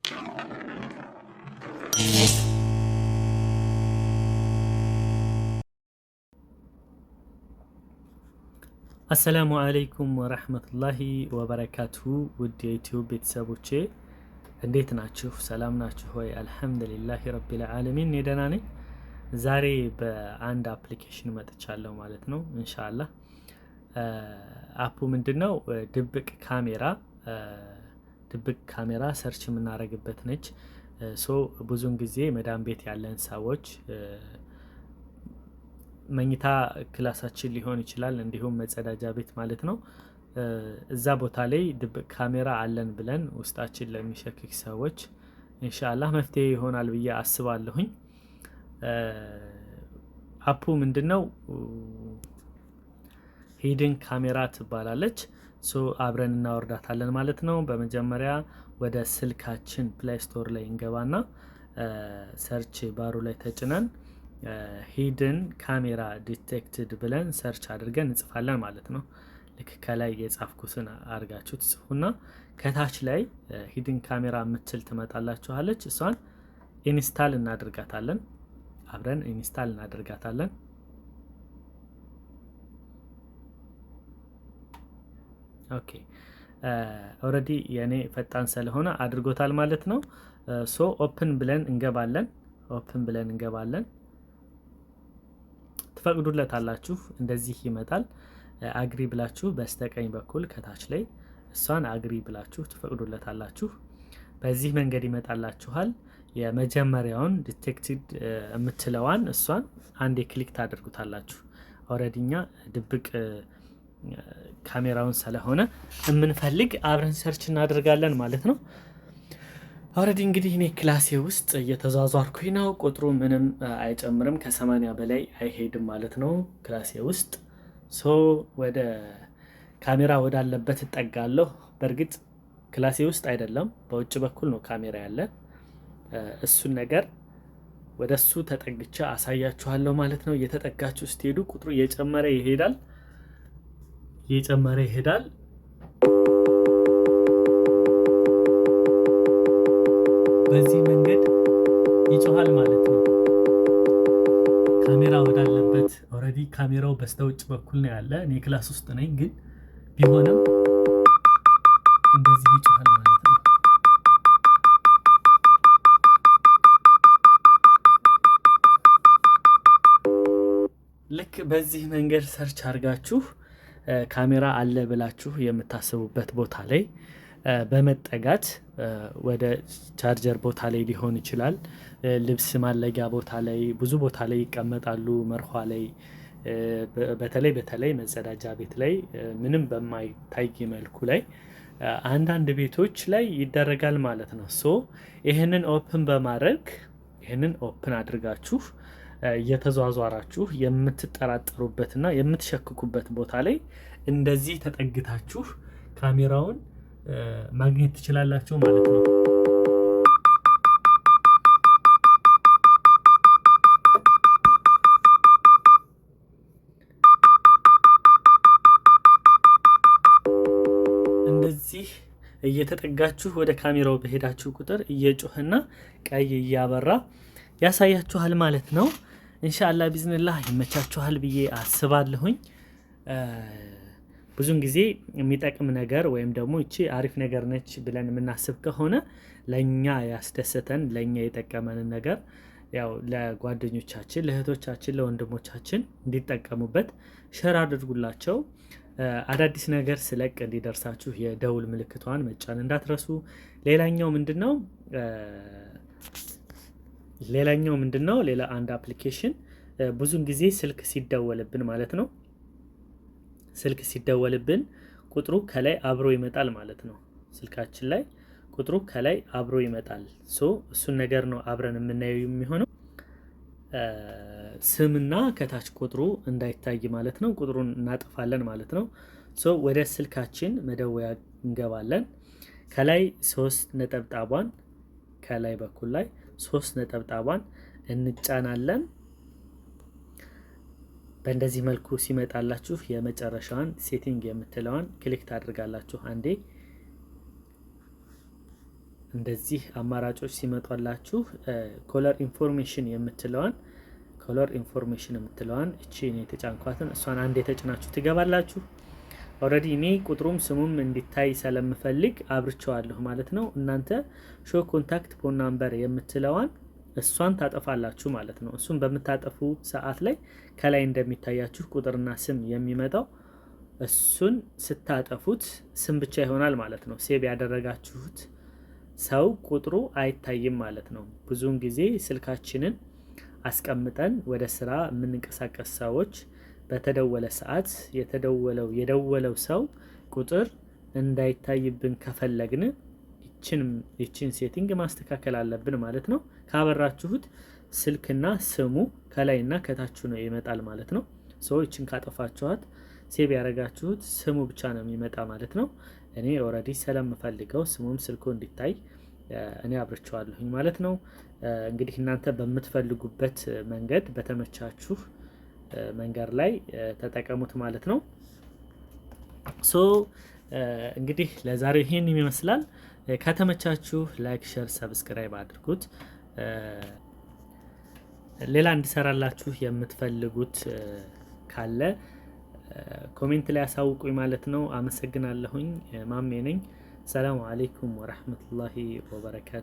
السلام عليكم ورحمة الله وبركاته። ውድ የዩቲዩብ ቤተሰቦቼ እንዴት ናችሁ? ሰላም ናችሁ ወይ? الحمد لله رب العالمين እኔ ደህና ነኝ። ዛሬ በአንድ application መጥቻለሁ ማለት ነው። إن شاء الله app ኡ ምንድን ነው? ድብቅ ካሜራ search የምናደርግበት ነች። So ብዙውን ጊዜ መዳም ቤት ያለን ሰዎች መኝታ ክላሳችን ሊሆን ይችላል፣ እንዲሁም መጸዳጃ ቤት ማለት ነው። እዛ ቦታ ላይ ድብቅ ካሜራ አለን ብለን ውስጣችን ለሚሸክክ ሰዎች إن شاء الله መፍትሄ ይሆናል ብዬ አስባለሁኝ። App ኡ ምንድን ነው? Hidden camera ትባላለች። So አብረን እናወርዳታለን ማለት ነው። በመጀመሪያ ወደ ስልካችን Play Store ላይ እንገባና search bar ኡ ላይ ተጭነን "hidden camera detected" ብለን search አድርገን እንጽፋለን ማለት ነው። ልክ ከላይ የጻፍኩትን አድርጋችሁ ትጽፉና ከታች ላይ hidden camera የምትል ትመጣላችኋለች። እሷን install እናደርጋታለን። አብረን install እናደርጋታለን። Okay, already የእኔ ፈጣን ስለሆነ አድርጎታል ማለት ነው። So open ብለን እንገባለን። Open ብለን እንገባለን። ትፈቅዱለታላችሁ። እንደዚህ ይመጣል። Agree ብላችሁ በስተቀኝ በኩል ከታች ላይ እሷን agree ብላችሁ ትፈቅዱለታላችሁ። በዚህ መንገድ ይመጣላችኋል። የመጀመሪያውን detected የምትለዋን እሷን አንዴ click ታደርጉታላችሁ። Already እኛ ድብቅ ካሜራውን ስለሆነ የምንፈልግ አብረን search እናደርጋለን ማለት ነው። Already እንግዲህ እኔ ክላሴ ውስጥ እየተዟዟርኩኝ ነው። ቁጥሩ ምንም አይጨምርም፣ ከ80 በላይ አይሄድም ማለት ነው ክላሴ ውስጥ። So ወደ ካሜራ ወዳለበት እጠጋለሁ። በእርግጥ ክላሴ ውስጥ አይደለም፣ በውጭ በኩል ነው ካሜራ ያለ። እሱን ነገር ወደ እሱ ተጠግቼ አሳያችኋለሁ ማለት ነው። እየተጠጋችሁ ስትሄዱ ቁጥሩ እየጨመረ ይሄዳል፣ እየጨመረ ይሄዳል። በዚህ መንገድ ይጮሃል ማለት ነው። ካሜራ ወዳለበት already ካሜራው በስተውጭ በኩል ነው ያለ። እኔ class ውስጥ ነኝ፣ ግን ቢሆንም እንደዚህ ይጮሃል ማለት ነው። ልክ በዚህ መንገድ search አድርጋችሁ ካሜራ አለ ብላችሁ የምታስቡበት ቦታ ላይ በመጠጋት ወደ ቻርጀር ቦታ ላይ ሊሆን ይችላል፣ ልብስ ማለጊያ ቦታ ላይ፣ ብዙ ቦታ ላይ ይቀመጣሉ። መርኋ ላይ፣ በተለይ በተለይ መጸዳጃ ቤት ላይ ምንም በማይታይ መልኩ ላይ አንዳንድ ቤቶች ላይ ይደረጋል ማለት ነው። So ይህንን open በማድረግ፣ ይህንን open አድርጋችሁ እየተዟዟራችሁ የምትጠራጠሩበትና የምትሸክኩበት ቦታ ላይ እንደዚህ ተጠግታችሁ ካሜራውን ማግኘት ትችላላችሁ ማለት ነው። እንደዚህ እየተጠጋችሁ ወደ ካሜራው በሄዳችሁ ቁጥር እየጮህና ቀይ እያበራ ያሳያችኋል ማለት ነው። إن شاء الله بإذن الله ይመቻችኋል ብዬ አስባለሁኝ። ብዙን ጊዜ የሚጠቅም ነገር ወይም ደግሞ ይቺ አሪፍ ነገር ነች ብለን የምናስብ ከሆነ ለእኛ ያስደሰተን፣ ለእኛ የጠቀመንን ነገር ያው ለጓደኞቻችን፣ ለእህቶቻችን፣ ለወንድሞቻችን እንዲጠቀሙበት share አድርጉላቸው። አዳዲስ ነገር ስለቅ እንዲደርሳችሁ የደውል ምልክቷን መጫን እንዳትረሱ። ሌላኛው ምንድን ነው? ሌላ አንድ application ብዙን ጊዜ ስልክ ሲደወልብን ማለት ነው። ስልክ ሲደወልብን ቁጥሩ ከላይ አብሮ ይመጣል ማለት ነው። ስልካችን ላይ ቁጥሩ ከላይ አብሮ ይመጣል። So እሱን ነገር ነው አብረን የምናየው የሚሆነው፣ ስምና ከታች ቁጥሩ እንዳይታይ ማለት ነው። ቁጥሩን እናጠፋለን ማለት ነው። So ወደ ስልካችን መደወያ እንገባለን። ከላይ ሶስት ነጠብጣቧን፣ ከላይ በኩል ላይ ሶስት ነጠብጣቧን እንጫናለን። በእንደዚህ መልኩ ሲመጣላችሁ የመጨረሻዋን setting የምትለዋን click ታደርጋላችሁ አንዴ። እንደዚህ አማራጮች ሲመጧላችሁ caller information የምትለዋን እቺ እኔ የተጫንኳትን እሷን አንድ የተጭናችሁ ትገባላችሁ። Already እኔ ቁጥሩም ስሙም እንዲታይ ስለምፈልግ አብርቸዋለሁ ማለት ነው። እናንተ show contact phone number የምትለዋን እሷን ታጠፋላችሁ ማለት ነው። እሱን በምታጠፉ ሰዓት ላይ ከላይ እንደሚታያችሁ ቁጥርና ስም የሚመጣው እሱን ስታጠፉት ስም ብቻ ይሆናል ማለት ነው። Save ያደረጋችሁት ሰው ቁጥሩ አይታይም ማለት ነው። ብዙውን ጊዜ ስልካችንን አስቀምጠን ወደ ስራ የምንንቀሳቀስ ሰዎች በተደወለ ሰዓት የተደወለው የደወለው ሰው ቁጥር እንዳይታይብን ከፈለግን ይችን setting ማስተካከል አለብን ማለት ነው። ካበራችሁት ስልክና ስሙ ከላይና ከታች ነው ይመጣል ማለት ነው። So ይችን ካጠፋችኋት save ያደረጋችሁት ስሙ ብቻ ነው የሚመጣ ማለት ነው። እኔ already ስለምፈልገው ስሙም ስልኩ እንዲታይ እኔ አብርቸዋለሁኝ ማለት ነው። እንግዲህ እናንተ በምትፈልጉበት መንገድ በተመቻችሁ መንገድ ላይ ተጠቀሙት ማለት ነው። So እንግዲህ ለዛሬው ይሄን ይመስላል። ከተመቻችሁ like፣ share፣ subscribe አድርጉት። ሌላ እንዲሰራላችሁ የምትፈልጉት ካለ comment ላይ አሳውቁኝ ማለት ነው። አመሰግናለሁኝ። ማሜ ነኝ። ሰላሙ አለይኩም ወረህመቱላሂ ወበረካቱ።